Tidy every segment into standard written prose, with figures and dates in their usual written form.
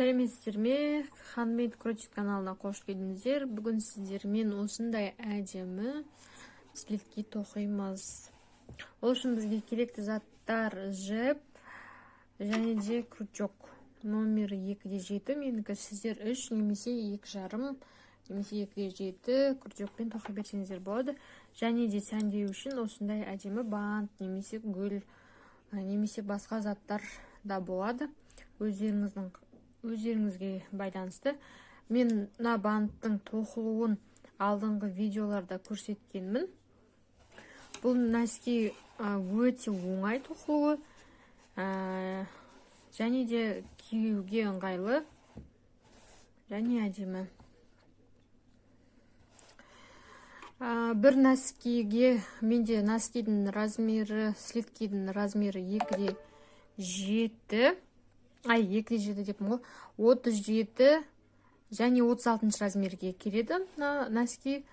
Сәлеметсіздер ме? Handmade Crochet каналына қош келдіңіздер. Бүгін сіздермен осындай әдемі слитки тоқимыз. Ол үшін бізге керекті заттар жіп және де крючок. Номері 2-7, менікі. Сіздер 3 немесе 2,5 немесе 2-7 крючокпен тоқи берсеңіздер болады. Және де сәндеу үшін осындай әдемі бант немесе гүл немесе басқа заттар да болады. Өздеріңізге байланысты. Мен мына банттың тоқылуын алдыңғы видеоларда көрсеткенмін. Бұл носки өте оңай тоқылуы, және де киюге ыңғайлы және әдемі. Бір носкиге менде носкидің размері, слиткидің размері 2-7, ай, 2-7 деппін ғой, 37 және 36 размерге келеді мына носки.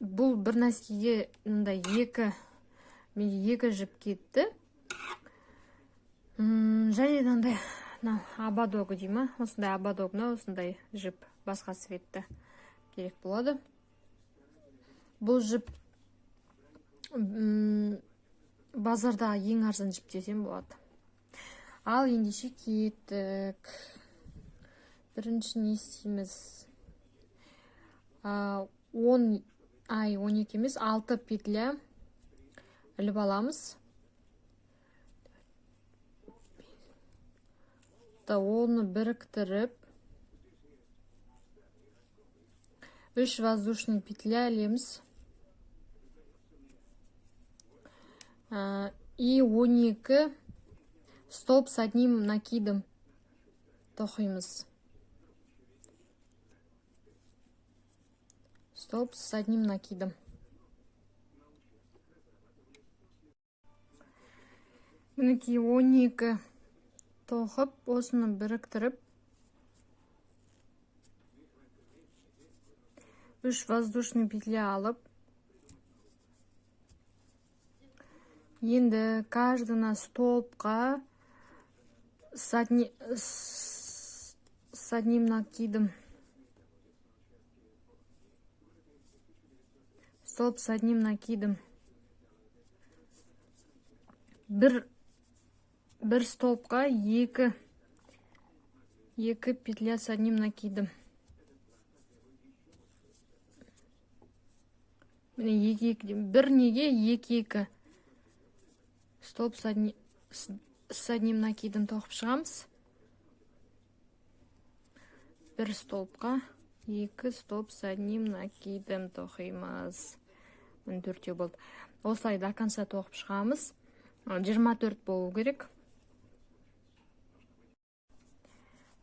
Бұл бір носкиге мындай екі, менде екі жіп кетті. Және мынандай мына ободогы дей ма, осындай ободогына осындай жіп басқа цветті керек болады. Бұл жіп базардағы ең арзан жіп десем болады. Ал ендеше кеттік. Бірінші не істейміз? 10, ай, 12 емес, 6 петля іліп аламыз. Оны біріктіріп 3 воздушный петля ілеміз. И 12 столб с одним накидом тоқимыз. Столб с одним накидом. Мінекей, 12 тоқып, осыны біріктіріп 3 воздушный петля алып, енді каждый на столбқа с одним накидом, столб с одним накидом, бір столбқа екі петля с одним накидом. Міне, екі екі, бір неге екі екі столб с одним накидом тоқып шығамыз. Бір столбқа екі столб с одним накидом тоқимыз. Міне, төртеу болды. Осылай до конца тоқып шығамыз. 24 болу керек.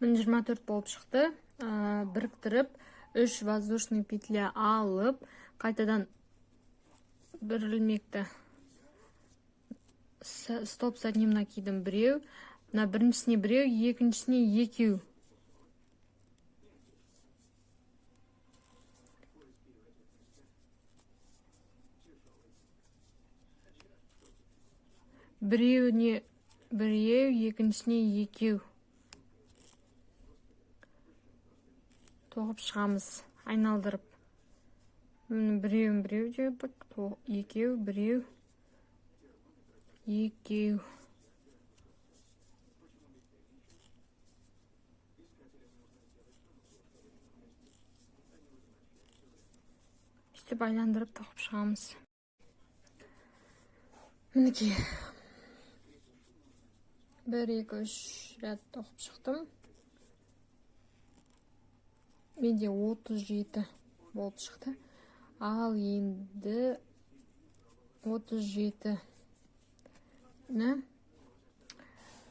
Міне, 24 болып шықты. Біріктіріп 3 воздушный петля алып, қайтадан бір ілмекті столб с одним накидом біреу, мына біріншісіне біреу, екіншісіне екеу. Біреуіне біреу, екіншісіне екеу тоқып шығамыз айналдырып. Міне, біреуін біреу дедік, екеу, біреу, екеу. Сөйтіп айландырып тоқып шығамыз. Мінекей, бір, екі, үш ряд тоқып шықтым. Менде 37 болып шықты. Ал енді 37 мына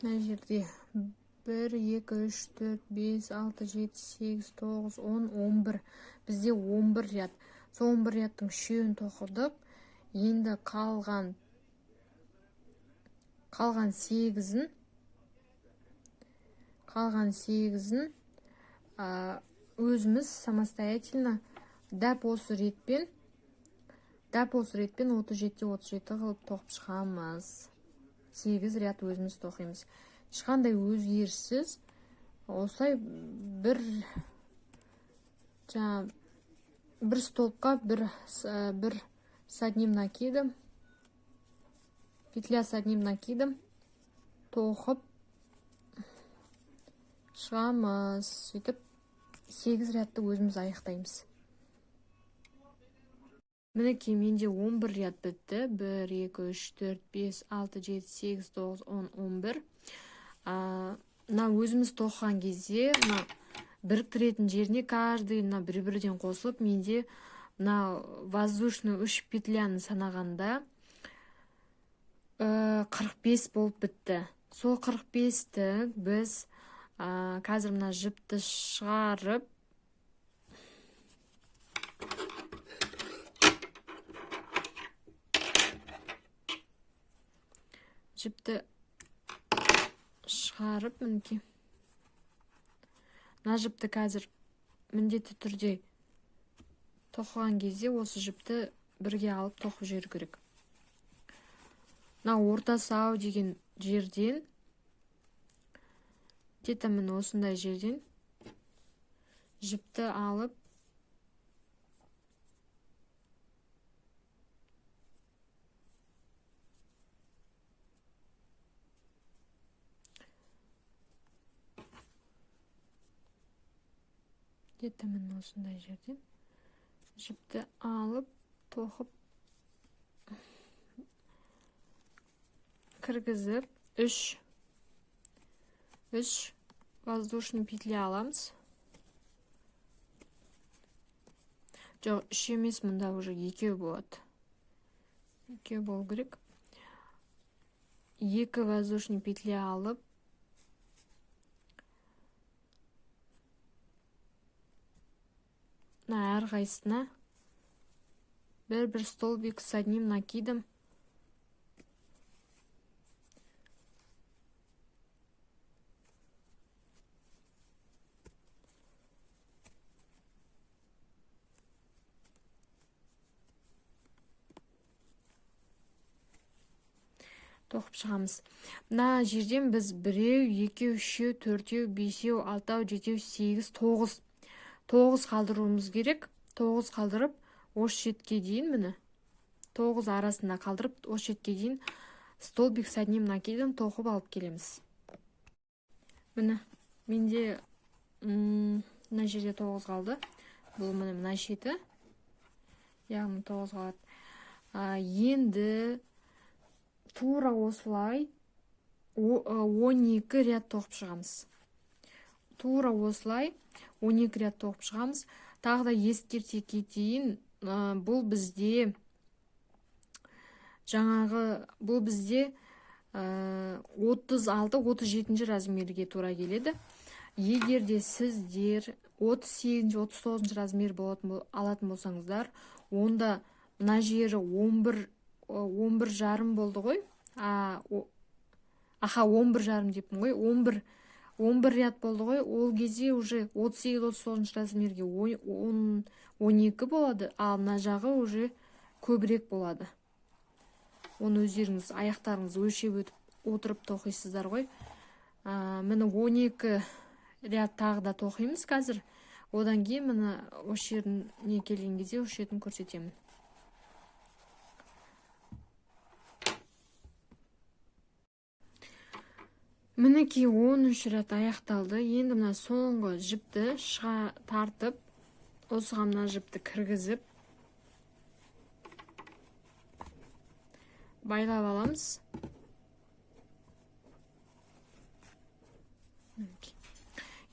жерде 1, 2, 3, 4, 5, 6, 7, 8, 9, 10, 11. Бізде 11 ряд. Сол 11 рядтың үшеуін тоқыдық. Енді қалған сегізін өзіміз самостоятельно дәп осы ретпен 37 37 қылып тоқып шығамыз. 8 ряд өзіміз тоқимыз. Ешқандай өзгеріссіз. Осылай бір жаңа бір столбқа бір с одним накидом, петля с одним накидом тоқып шығамыз. Сөйтіп 8 рядты өзіміз аяқтаймыз. Мінекей, менде 11 ряд бітті. 1, 2, 3, 4, 5, 6, 7, 8, 9, 10, 11. Мына өзіміз тоқыған кезде мына біріктіретін жеріне каждый мына бір-бірден қосылып, менде мына воздушный 3 петляны санағанда 45 болып бітті. Сол 45-ті біз қазір мына жіпті шығарып, мінекей, мына жіпті қазір міндетті түрде тоқыған кезде осы жіпті бірге алып тоқып жіберу керек. Мына ортасы ау деген жерден, где-то міне осындай жерден жіпті алып, где-то міне осындай жерден жіпті алып тоқып кіргізіп, 3 воздушный петля аламыз. Жоқ, 3 емес, мұнда уже 2 болады. 2 болу керек. 2 воздушный петля алып, мына әрқайсысына бір-бір столбик с одним накидом тоқып шығамыз. Мына жерден біз 1, 2, 3, 4, 5, 6, 7, 8, 9. 9 қалдыруымыз керек. 9 қалдырып, осы шетке дейін, міне, 9 арасында қалдырып, осы шетке дейін столбик с одним накидом тоқып алып келеміз. Міне, менде мына жерде 9 қалды. Бұл міне мына шеті, яғни 9 қалады. Енді тура осылай 12 ряд тоқып шығамыз. Тура осылай 12 ряд тоқып шығамыз. Тағы да ескерте кетейін, бұл бізде жаңағы, бұл бізде 36-37 размерге тура келеді. Егер де сіздер 38-39 размер алатын болсаңыздар, онда мына жері 11 жарым болды ғой. Аха, 11 жарым деппін ғой. 11 ряд болды ғой. Ол кезде уже 38-39 размерге 12 болады, ал мына жағы уже көбірек болады. Оны өздеріңіз аяқтарыңыз өлшеп өтіп отырып тоқисыздар ғой. Міне 12 ряд тағы да тоқимыз қазір. Одан кейін міне осы жеріне келген кезде осы жерін көрсетемін. Мінекей 13 ряд аяқталды. Енді мына соңғы жіпті шыға тартып, осыған мына жіпті кіргізіп байлап аламыз.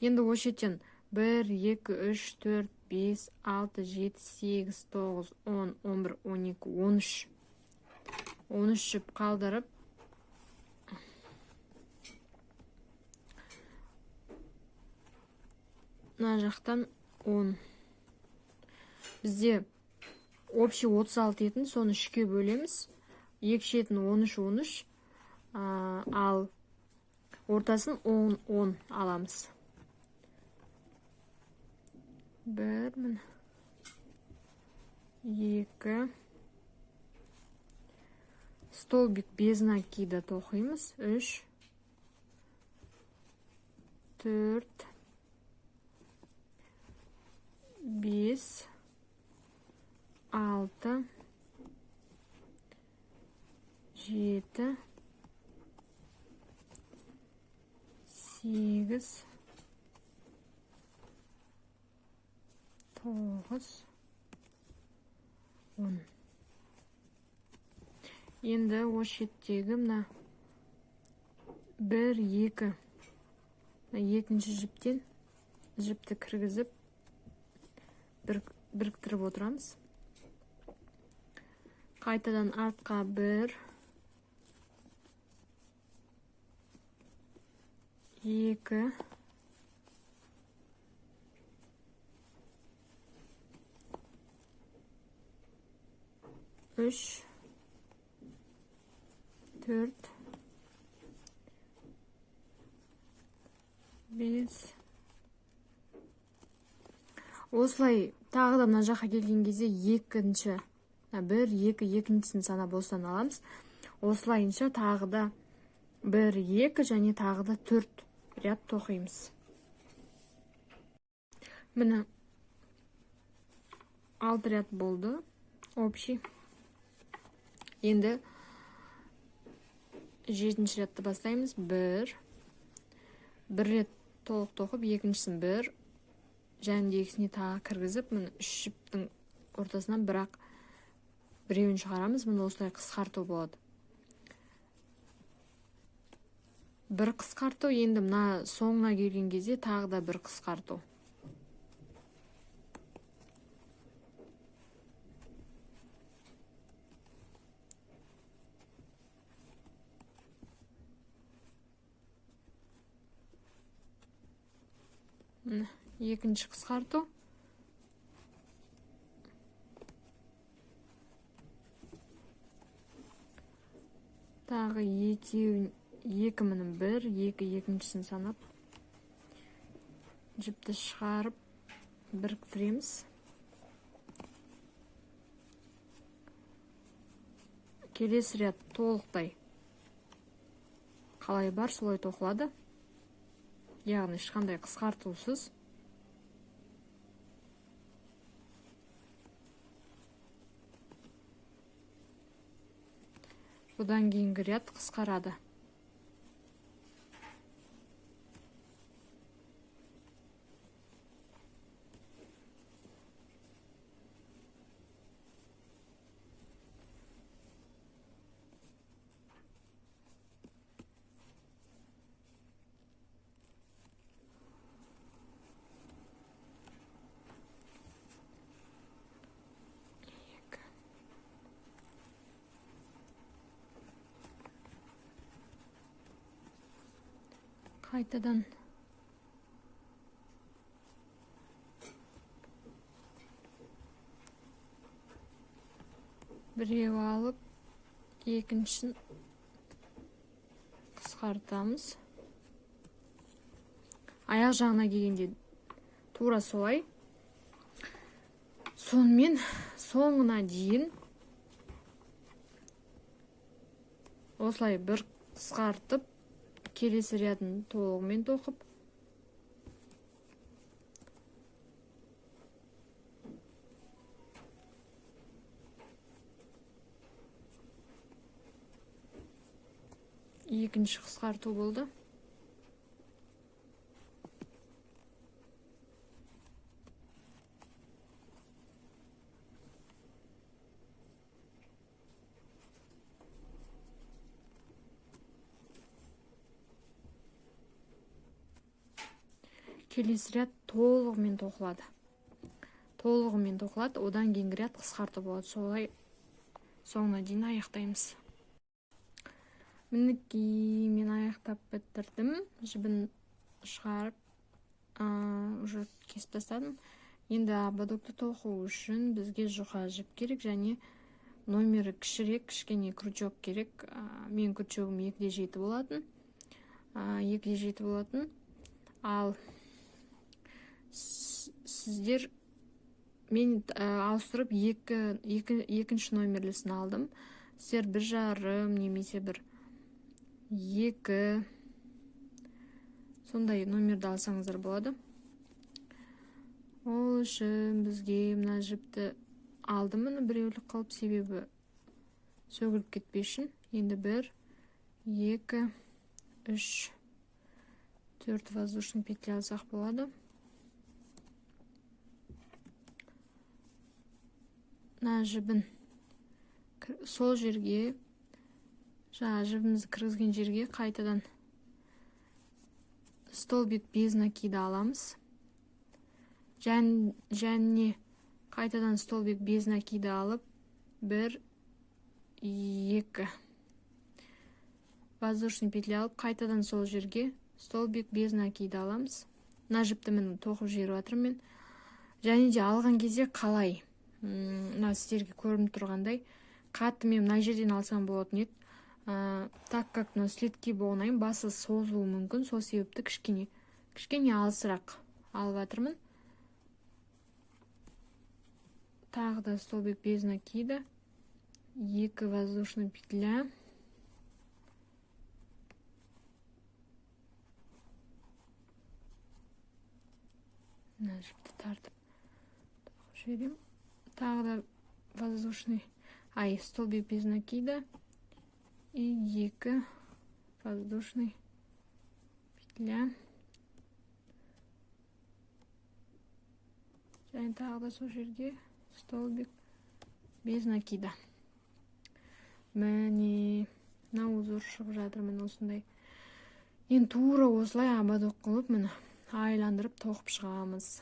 Енді осы шеттен 1, 2, 3, 4, 5, 6, 7, 8, 9, 10, 11, 12, 13. 13 жіп қалдырып, мына жақтан 10. Бізде общий 36 етін, соны 3-ке бөлеміз. Екі шетін 13, 13, ал ортасын 10, 10 аламыз. 1, міне, 2, столбик без накида тоқимыз. 3, 4, 5, 6, 7, 8, 9, 10. Енді осы шеттегі мына 1, 2, екінші жіптен жіпті кіргізіп біріктіріп отырамыз. Қайтадан артқа 1, 2, 3, 4, 5. Осылай тағы да мына жаққа келген кезде екінші, 1, 2, екіншісін санап осыдан аламыз. Осылайынша тағы да 1, 2 және тағы да 4 ряд тоқимыз. Міне 6 ряд болды общий. Енді 7-ші рядты бастаймыз. 1, 1 рет толық тоқып, екіншісін 1, жәндегісіне тағы кіргізіп, міне 3 жіптің ортасынан бірақ біреуін шығарамыз. Міне осылай қысқарту болады. Бір қысқарту, енді мына соңына келген кезде тағы да бір қысқарту. Міне екінші қысқарту. Тағы екеуін, екі міне 1, 2, екіншісін санап жіпті шығарып біріктіреміз. Келесі ряд толықтай қалай бар солай тоқылады. Яғни ешқандай қысқартусыз. Бұдан кейінгі ряд қысқарады. Қайтадан біреу алып, екіншісін қысқартамыз. Аяқ жағына келгенде тура солай. Сонымен соңына дейін осылай бір қысқартып, келесі рядын толығымен тоқып, екінші қысқарту болды. Келесі ряд толығымен тоқылады. Толығымен тоқылады, одан кейінгі ряд қысқарту болады. Солай соңына дейін аяқтаймыз. Мінекей, мен аяқтап бітірдім. Жібін шығарып, уже кесіп тастадым. Енді ободокты тоқу үшін бізге жұқа жіп керек және номері кішірек, кішкене крючок керек. Менің крючогым 2,7 болатын. 2,7 болатын. Ал сіздер мен ауыстырып екінші номерлісін алдым. Сіздер 1,5 немесе 1, 2 Сондай номерді алсаңыздар болады. Ол үшін бізге мына жіпті алдым, міне, біреулік қылып, себебі сөгіліп кетпес үшін. Енді 1, 2, 3, 4 воздушный петля алсақ болады. Мына жібін сол жерге, жаңа жібімізді кіргізген жерге қайтадан столбик без накида аламыз. Және қайтадан столбик без накида алып, 1, 2 воздушный петля алып, қайтадан сол жерге столбик без накида аламыз. Мына жіпті міне тоқып жіберіп жатырмын мен. Және де алған кезде қалай? Мына сіздерге көрініп тұрғандай, қатты мен мына жерден алсам болатын еді. Так как мына слитки болғаннан кейін басы созылуы мүмкін, сол себепті кішкене алысырақ алып жатырмын. Тағы да столбик без накида, 2 воздушный петля. Мына жіпті тартып тоқып жіберемін. Тағы да воздушный, ай, столбик без накида и 2 воздушный петля. Және тағы да сол жерге столбик без накида. Міне, мына узор шығып жатыр, міне осындай. Енді тура осылай ободок қылып, міне, айландырып тоқып шығамыз.